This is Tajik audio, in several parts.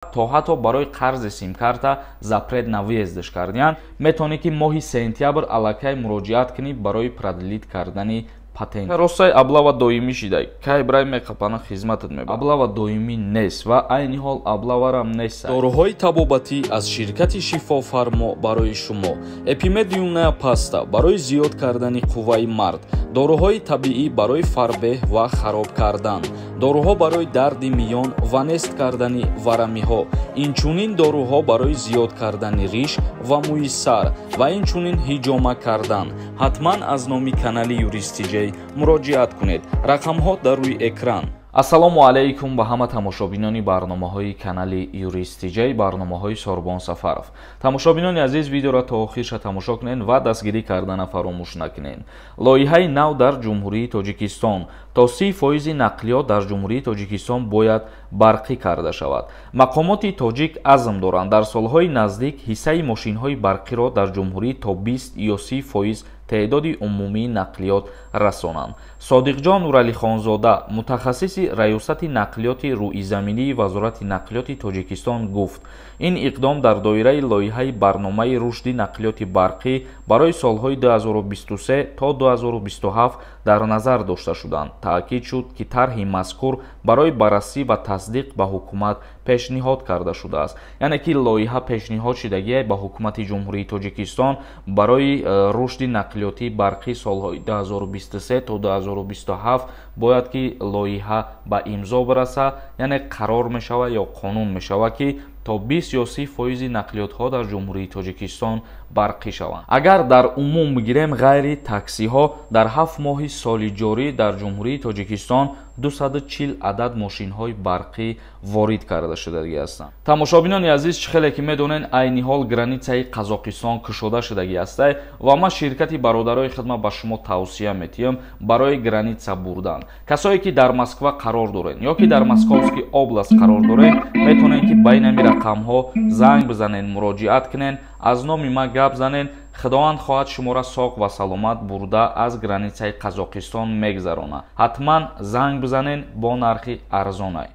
То ҳатто барои қарзи симкарта запрет на въездш кардиянд. Метавонӣ, ки моҳи сентябр аллакай муроҷиат кунӣ барои продлить кардани патент. Ростай, облава доимӣ шидай, кай брай меқапана, хизматат мебарад. Облава доимӣ нест ва айни ҳол облаварам нест. Доруҳои табобатӣ аз ширкати Шифофармо барои шумо: Эпимедиумная паста барои зиёд кардани қувваи мард, доруҳои табиӣ барои фарбеҳ ва хароб кардан, доруҳо барои дарди миён ва нест кардани варамиҳо, инчунин доруҳо барои зиёд кардани риш ва мӯи сар ва инчунин ҳиҷома кардан. Ҳатман аз номи канали Юристиҷей муроҷиат кунед. Рақамҳо дар рӯи экран. Ассалому алайкум ба ҳама тамошобинони барномаҳои канали Юристиҷай, барномаҳои Сорбон Сафаров. Тамошобинони азиз, видеоро то охирша тамошо кунед ва дастгирӣ кардана фаромӯш накунед. Лоиҳаи нав дар Ҷумҳурии Тоҷикистон: то 30 фоизи нақлиёт дар Ҷумҳурии Тоҷикистон бояд барқӣ карда шавад. Мақомоти тоҷик азм доранд, дар солҳои наздик ҳиссаи мошинҳои барқиро дар ҷумҳурӣ то 20 ё 30 фоиз теъдоди умумии нақлиёт расонанд. Содиқҷон Нуралихонзода, мутахассиси Раёсати нақлиёти рӯизаминии Вазорати нақлиёти Тоҷикистон, гуфт, ин иқдом дар доираи лоиҳаи барномаи рушди нақлиёти барқӣ барои солҳои 2023 то 2027 дар назар дошта шуданд. Таъкид шуд, ки тарҳи мазкур барои баррасӣ ва тасдиқ ба ҳукумат пешниҳод карда шудааст. Яъне ки лоиҳа пешниҳод шудагие ба ҳукумати Ҷумҳурии Тоҷикистон барои рушди нақлиётии барқӣ солҳои 2023 то 2027. Бояд ки лоиҳа ба имзо бираса, яъне қарор мешавад ё қонун мешавад, ки то 20 ё 30 фоизи нақлиётҳо дар Ҷумҳурии Тоҷикистон барқӣ шаванд. Агар дар умум бигирем, ғайри таксиҳо, дар 7 моҳи соли ҷорӣ дар Ҷумҳурии Тоҷикистон 240 адад мошинҳои барқӣ ворид карда шудагӣ ҳастанд. Тамошобинони азиз, чӣ хеле ки медонед, айни ҳол границаи Қазоқистон кушода шудагӣ ҳастай ва ман ширкати бародарои хидмат ба шумо тавсия метиҳам барои граница бурдан. Касое ки дар Москва қарор доред ё ки дар Московский область қарор доред, метавонед, ки ба ин ҳами рақамҳо занг бизанед, муроҷиат кунед, аз номи ман гап занед. Худованд хоҳад, шуморо соқ ва саломат бурда аз границаи Қазоқистон мегзаронад. Ҳатман занг бизанед, бо нархи арзонай.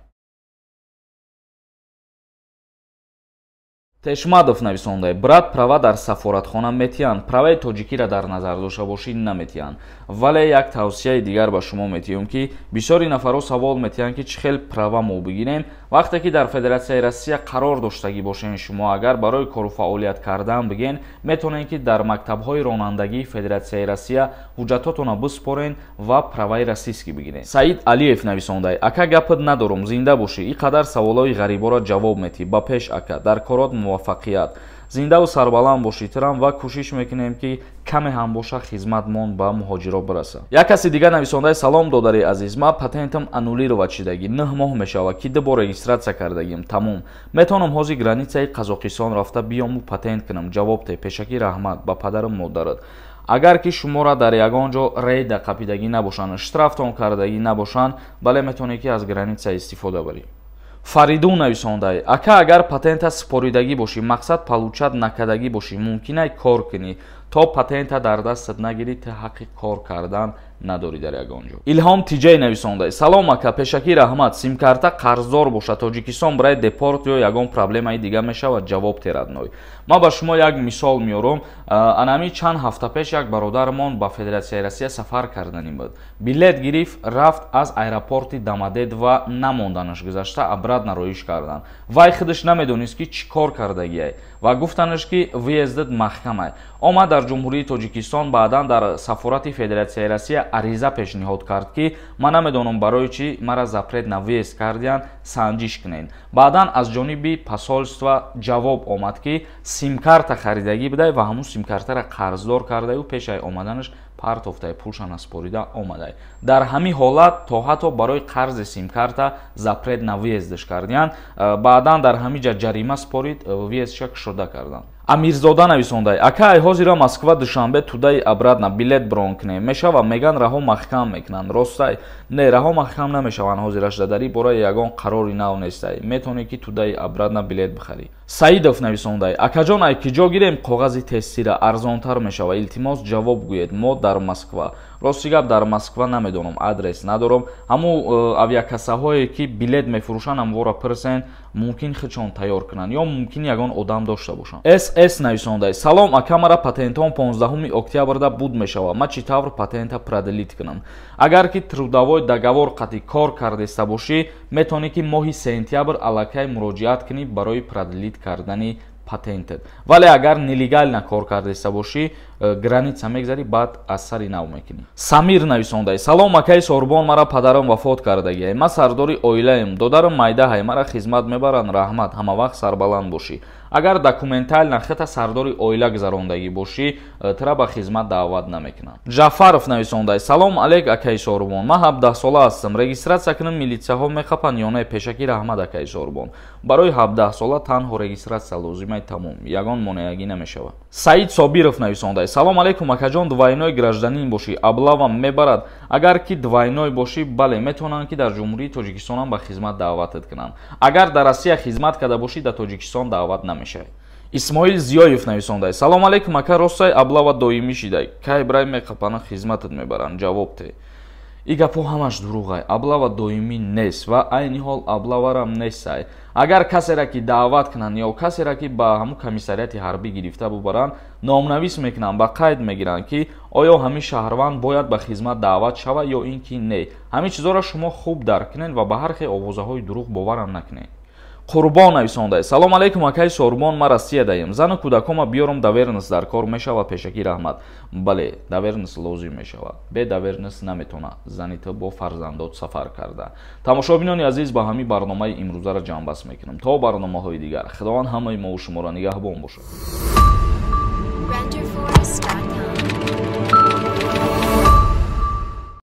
Тешмадов нависонда: «Брат, права дар сафоратхона метиҳанд?» Праваи тоҷикиро дар назар дошта бошӣ, наметиҳанд. Вале як тавсияи дигар ба шумо метиҳем, ки бисёри нафарҳо савол метиҳанд, ки чӣ хел права мо бигирем. Вақте ки дар Федератсияи Россия қарор доштагӣ бошед, шумо агар барои кору фаъолият кардан биген, метавонед, ки дар мактабҳои ронандагии Федератсияи Россия ҳуҷҷатҳотонро биспорен ва праваи российский бигиред. Саид Алиев нависонда: «Ака, гапат надорум, зинда бошӣ, ин қадар саволҳои ғариборо ҷавоб метиҳӣ. Ба пеш, ака, дар корот муваффақият. Зиндаву сарбаланд бошӣ тирам ва кӯшиш мекунем, ки каме ҳам боша, хизматмон ба муҳоҷиро бирасад». Як каси дигар нависондаи: «Салом, додари азиз, ман патентам аннулировать шидагӣ, 9 моҳ мешавад, ки ду бор регистрация кардагим, тамом. Метавонам ҳозир границаи Қазоқистон рафта биёму патент кунам? Ҷавоб те, пешакӣ раҳмат ба падару модарат». Агар ки шуморо дар ягон ҷо рейда қапидагӣ набошанд, штрафтон кардагӣ набошанд, бале, метавонед, ки аз граница истифода барӣ. Фаридун нависондай: «Ака, агар патента супоридагӣ бошӣ, мақсад, получать накардагӣ бошӣ, мумкинай кор кунӣ?» То патента дар дастат нагирӣ, ту ҳаққи кор кардан надорӣ дар ягон ҷо. Илҳом Тиҷай нависондай: «Салом, ака, пешакӣ раҳмат. Симкарта қарздор боша, Тоҷикистон барои депорт ё ягон проблемаи дига мешавад? Ҷавоб терадной». Ман ба шумо як мисол меорам. Анами чанд ҳафта пеш як бародармон ба Федератсияи Россия сафар карданӣ буд. Билет гирифт, рафт, аз аэропорти Домодедово намонданаш гузашта, обратно роиш карданд. Вай худаш намедонист, ки чӣ кор кардагиай, ва гуфтанаш, ки въездат маҳкамай. Омад дар Ҷумҳурии Тоҷикистон, баъдан дар сафорати Федератсияи Россия ариза пешниҳод кард, ки ман намедонам, барои чӣ мара запрет на въезд кардиянд, санҷиш кунед. Баъдан аз ҷониби посольство ҷавоб омад, ки симкарта харидагӣ будай ва ҳамун симкартаро қарздор кардаю пешай омаданаш партофтай, пулша наспорида омадай. Дар ҳамин ҳолат то ҳатто барои қарзи симкарта запрет на въездш кардиянд. Баъдан дар ҳамин ҷа ҷарима спорид, въездша кушода карданд. Амирзода нависондай: «Ака, ай ҳозира Москва Душанбе туда и обратно билет брон кунем, мешава? Меган, раҳо маҳкам мекунанд, ростай?» Не, раҳо маҳкам намешаванд. Ҳозирашда дар ин бора ягон қарори нав нестай, метавонӣ, ки туда и обратно билет бихарӣ. Саидов нависондай: «Акаҷон, ай ки ҷо гирем коғази тестира, арзонтар мешава? Илтимос, ҷавоб гӯед, мо дар Москва». Рости гап, дар Москва намедонам, адрес надорам. Ҳамун авиакассаҳое, ки билет мефурӯшанд, ҳамвора пирсен, мумкин худшон тайёр кунанд ё мумкин ягон одам дошта бошанд. Сс нависондай: «Салом, ака, мара патентон 15 октябрда буд мешавад. Ман чӣ тавр патента продлить кунам?» Агар ки трудовой договор қати кор кардеста бошӣ, метавонӣ, ки моҳи сентябр аллакай муроҷиат кунӣ барои продлить кардани патентат. Вале агар нелегально кор кардеста бошӣ, граница мегзарӣ, баъд аз сари нав мекунӣ. Самир нависондай: «Салом, акаи Сорбон, мара падарам вафот кардагиай. Ман сардори оилаем, додарам майдаҳай, мара хизмат мебаранд? Раҳмат, ҳамавақт сарбаланд бошӣ». Агар документально хета сардори оила гузарондагӣ бошӣ, тира ба хизмат даъват намекунанд. Ҷаъфаров нависондай: «Салом алейк, акаи Сорбон, ман 17сола ҳастам, регистрация кунам, милитсияҳо мехапанд ё не? Пешакӣ раҳмат, акаи Сорбон». Барои 17сола танҳо регистрация лозимай, тамом, ягон монеагӣ намешавад. Саид Собиров нависондай: «Салом алейкум, акаҷон, двойной гражданин бошӣ, облава мебарад?» Агар ки двойной бошӣ, бале, метавонанд, ки дар Ҷумҳурии Тоҷикистонам ба хизмат даъватат кунанд. Агар дар Россия хизмат карда бошӣ, дар Тоҷикистон даъват намешавӣ. Исмоил Зиёев нависондай: «Салом алейкум, ака, ростай, облава доимӣ шидай? Кай брай меқапана, хизматат мебаранд? Ҷавоб те». И гапҳо ҳамаш дурӯғай. Облава доимӣ нест ва айни ҳол облаварам нестай. Агар касере ки даъват кунанд ё касере ки ба ҳамун комиссариати ҳарбӣ гирифта бубаранд, номнавис мекунанд, ба қайд мегиранд, ки оё ҳамин шаҳрванд бояд ба хизмат даъват шавад ё ин ки не. Ҳамин чизҳоро шумо хуб дарк кунед ва ба ҳар хел овозаҳои дурӯғ боварам накунед. Қурбон нависондай: «Салом алейкум, акаи Сорбон, ман Россия даем, зану кӯдакома биёрам, доверенность дар кор мешавад? Пешакӣ раҳмат». Бале, доверенность лозим мешавад. Бе доверенность наметавона зани ту бо фарзандот сафар карда. Тамошобинони азиз, ба ҳамин барномаи имрӯзаро ҷамъбаст мекунам. То барномаҳои дигар, Худованд ҳамаи мову шуморо нигаҳбон бошад. Renderforest.com.